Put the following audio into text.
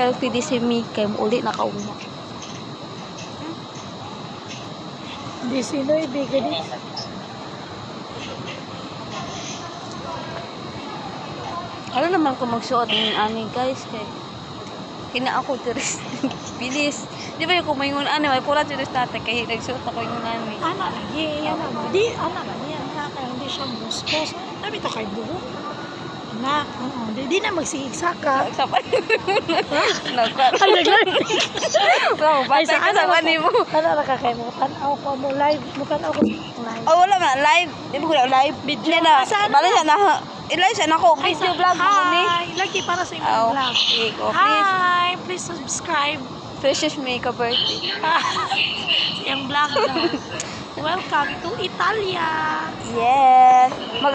Mag-selfie di si mi kay uli na kaugma. Di sino ibigay di. Ano naman ko magsuot ng ani, guys, kay hina ako tiris bilis. Di ba yung kumaingon ani may pula tiris natin kay nagsuot ako yung ani. Ana lagi, ana di ana lagi ana kay hindi siya muskos. Sabi to kay buhok. Anak, oo, di na magsigig-saka. Sa pa. Nagkar. Ay, naglag. Wow, Ay, bata ka sa ani mo. Ana ra ka kay mo tan-aw ko mo live, mo tan-aw ko sa live. Oh, wala man live. Di ba ko na live? Video. Hindi na. Ah, sa ano Bala na? siya na. I-live siya na ako. Ay, Video vlog mo ni. Hi, lagi para sa imong Oh, vlog. sige ko. Please. Hi, please subscribe. Precious makeup birthday. Sa iyang vlog daw. Welcome to Italia. Yes. Mag